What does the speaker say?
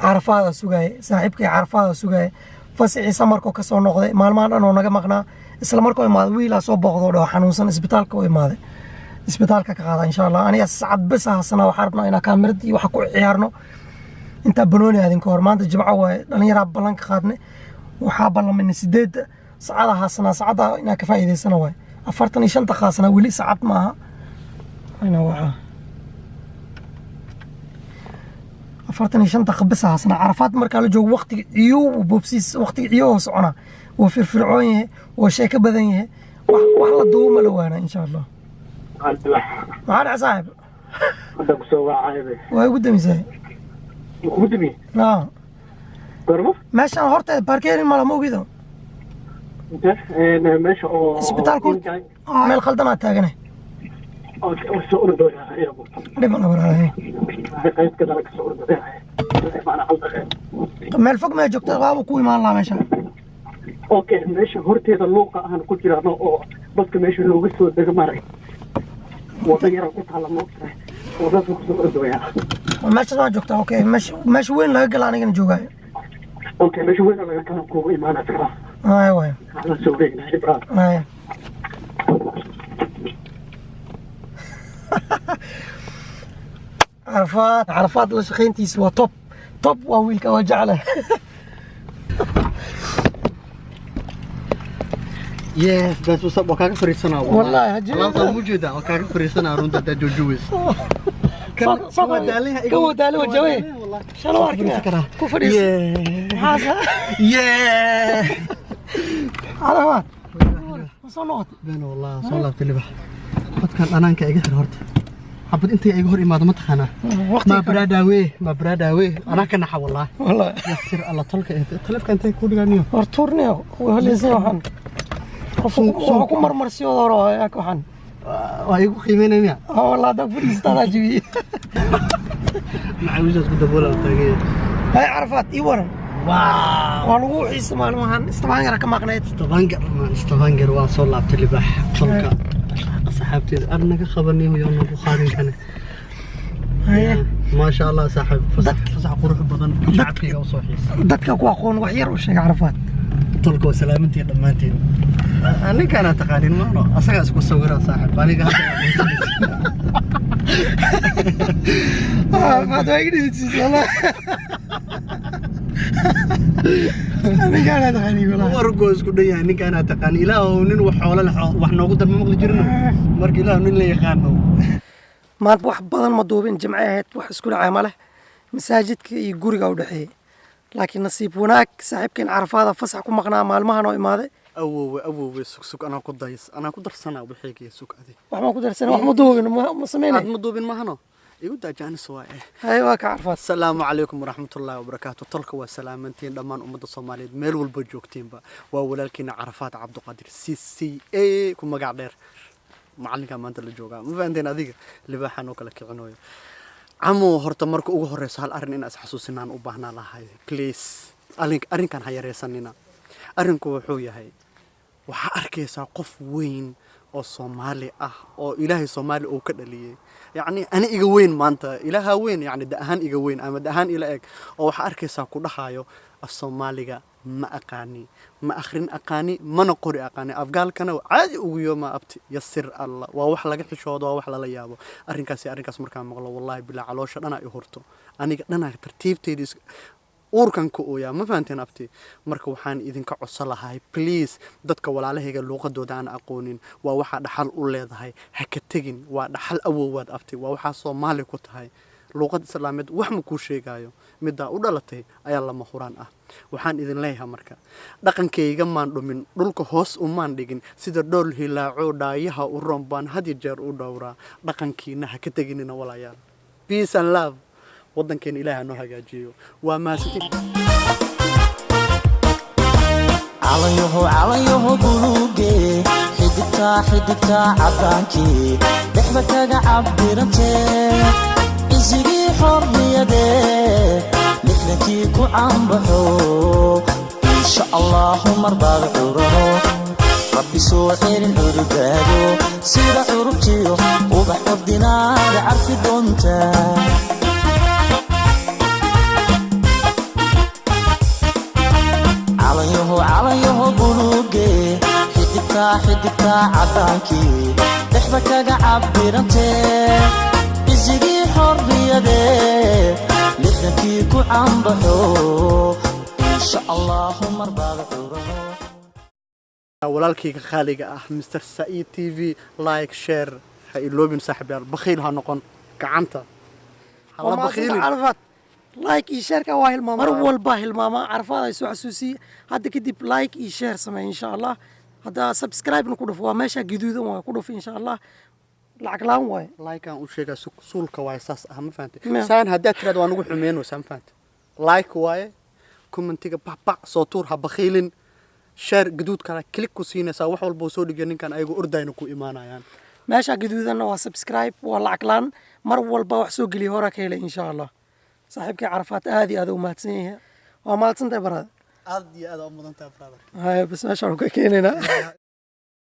Carafaada sugaaya, saaxiibkay Carafaada sugaaya. Fasixii samarkoo ka soo noqday, maalmahan dhan oo naga maqnaa. Isla markoo imaaday, wiilaa soo booqdo dhaho xanuunsan, isbitaalka u imaaday, isbitaalka ka qaada insha Allah. Aniga sacad bes haasana, waxaan rabnaa inaan kaamirad iyo waxa ku ciyaarno intaa banooni aadin ka hor. Maanta Jimco waaye, dhalinyaraa ballanka qaadnay, waxaa ballamayna 8 sacada haasanaa, sacada inaan ka faa'iidaysana waaye. 45 qaasanaa, weli sacad maaha. Ina waxaa 45 bes haasana. Carafaad markaa la joogo, waqtiga ciyow boobsiis, waqtiga ciyow oo socona, wuu firfircoon yahay, wuu sheeko badan yahay, wax la duubo ma la waana insha Allah. Maxaa dhaca, saaxib? Hadda kusoo wacaybe. Waa igu damisay. Kugu damiye? Aa. Goormo? Meeshaan horteeda parking mala, ma ogido? Inte meesha oo Isbitaalku meel khaldanaa taagane. Soo ordooya. Dhiban abaraaye. Qayb kadala kasoo ordooya, macna hal. Meel fog mee joogta, waaba ku imaan lahaa meesha. Okay, meesha horteeda luuqa aan ku jirano oo baska meesha looga soo dego, maray wada yara ku taalla, moogtahay, wadadaas kusoo ordooya. Meeshaas waa joogtaa? Okay, meesha weyn laga gala anigana joogaayo. Okay, meesha weyn laga gala kuugu imaana fikra. Ay waay. Waxaan soo wareegnahay bra. Ay, Carafaad, Carafaad la shaqayntiisa waa top top, waa wiilka waa jecla. Yes, that's what's up. Waa kaaga fariisanaa. Wallahi, haji- Alaabtaan mu jeedaa, waa kaaga fariisanaa runta haddaad jooji. Kan waa daalin, waa jawe. Shala waa arkina ku fadhiiso. Maxaasa? Yeah. Carafaad ma soo noqotay? Been wallah, soo laabtay libax. Codkan dhanaanka iga xir horta. Xabad intay iga hor imaado ma taqaanaa? Waqtiga. Ma bradawe, ma bradawe. Anaa ka naxa wallah. Wallahi. Yasir Allah, tolka ee taleefka intay ku dhiganiyo. War tuurniyo, way haleysan waxaan. Qof wuxuu ku marmarsiyooda hore waa waxaan. Waa igu qiimeynaya. Ah wallah, haddaa fadhiistadaa jibiyey. Macawiisaas ku daboola taagay. Hay Carafaad, ii waran. Wow. Waa lagu xiisa maalmahan, Stavanger ka maqnayd. Stavanger, man, Stavanger waa soo laabtay libax. Tolka asxaabteeda ar naga qabanayo yoo nagu qaadin kana. Haye. Maasha Allah saaxiib, fasax fasax qurux badan, shacabkayga u soo xiisa. Dadka ku aqoon wax yar u sheeg, Carafaad. Tolka waa salaamantiin dhammaantiin. Ninkaana taqaanin maano, asagaa isku sawira saaxiib, aniga hadda. Carafaad waa iga dhididsiis wallah. Anigaana taqaani wallah. Warkoo isku dhan yahay, ninkaana taqaanin. Ilaahow nin wax xoolo leh wax noogu darma maqli jirno. Marka ilaahow nin la yaqaano. Maanta wax badan ma duubin, Jimce ahayd, wax isku dhacay ma leh, masaajidka iyo guriga u dhexeeyey. Laakiin nasiib wanaag, saaxiibkeen Carafaada fasax ku maqnaa maalmahan oo imaaday. Awowe, awowe, sug sug, anaa ku days, anaa ku darsanaa wixii, sug adi. Wax ma ku darsan, wax ma duubin, ma sameynay. Aad ma duubin mahano, igu daajaanis waaye. Hay, waa ka Carafaad. Asalaamu calaykum waraxmatullaahi wabarakaatu. Tolka waa salaamantiin dhammaan ummadda Soomaaliyeed meel walba joogtiinba. Waa walaalkiina Carafaad Cabduqaadir C C A ku magac dheer, macalinkaa maanta la joogaa, ma fahanteen? Adiga libaaxan oo kala kicinayo camo. Horta marka ugu horeyso hal arrin in is xasuusinaan u baahnaa lahay. Please, arrinkan ha yareysanina. Arrinku wuxuu yahay, waxaa arkaysaa qof weyn oo Soomaali ah oo Ilaahay Soomaali uu ka dhaliyey, yacni ani iga weyn maanta, Ilaaha weyn, yacni da ahaan iga weyn ama da ahaan ila eg, oo waxaa arkaysaa ku dhahayo af Soomaaliga ma aqaani, ma akhrin aqaani, mana qori aqaani, afgaalkana caadi ugu yooma. Abti, yasir Allah, waa wax laga xishoodo, waa wax lala yaabo arrinkaasi. Arrinkaas markaan maqlo, wallahi bilaa, caloosha dhanaa i hurto, aniga dhanaa tartiibtayda uurkan ku ooyaa, ma fahanteen abti? Marka waxaan idinka codsan lahay, please, dadka walaalahayga luuqadooda aan aqoonin, waa waxaa dhaxal u leedahay, ha ka tegin. Waa dhaxal awowaad abti, waa waxaa Soomaali ku tahay. Luuqad islaameed wax ma kuu sheegaayo, middaa u dhalatay ayaa lama huraan ah. Waxaan idin leeyahay marka, dhaqankayga maan dhumin, dhulka hoos umaan dhigin, sida dhool hilaaco dhaayaha u roon baan had iyo jeer u dhowraa. Dhaqankiina ha ka teginina walaayaal. Peace and love. Waddankeena Ilaah ha noo hagaajiyo. Waa mahadsantiin. Calanyaho, calanyaho buluuge, xidigtaa xidigtaa caddaankii dhexda kaga cabirantee, isigii xorriyadee 60kii ku caanbaxo. Insha Allahu marbaad curano, Rabbi soo celin cududaado, sida curubtiyo ubax ordinaada carfi doontaa. Xidigtaa, xidigtaa caddaankii dhexda kaga cabirantee, isigii xorriyadee 60-kii ku cambaxo, insha Allahu marbaad curano. Walaalkayga khaaliga ah, Mr Said TV, like, share ha iloobin, saaxiibyaal. Bakhiil ha noqon, gacanta ha la bakhiilin. Carafaad, like iyo shareka waa hilmaama, mar walba hilmaama. Carafaad ay soo xasuusiye. Hadda kadib like iyo share samey, insha Allah. Hadda subscribe-na ku dhufo, waa meesha gaduudan, waa ku dhufo, insha Allah. Lacag laan waaye. Like-aan u sheegaa, suulka waaye, saas ah, ma fahantay? Maya. Saan haddaad tiraad waa nagu xumeynaysaa, ma fahantay? Like waaye, commentiga bac soo tuur, ha bakhiilin. Share gaduudkana click ku siinaysaa, wax walba uu soo dhigayo ninkan ayago ordayna ku imaanayaan. Meesha gaduudanna waa subscribe, waa lacag laan. Mar walba wax soo geliya horaa ka helay, insha Allah. Saaxiibkii Carafaad aad iyo aad u mahadsan yahay. Waa mahadsantahay, brother. Aad iyo aad u mudan tahay, brother. Haya, bas meeshaan ka keenaynaa.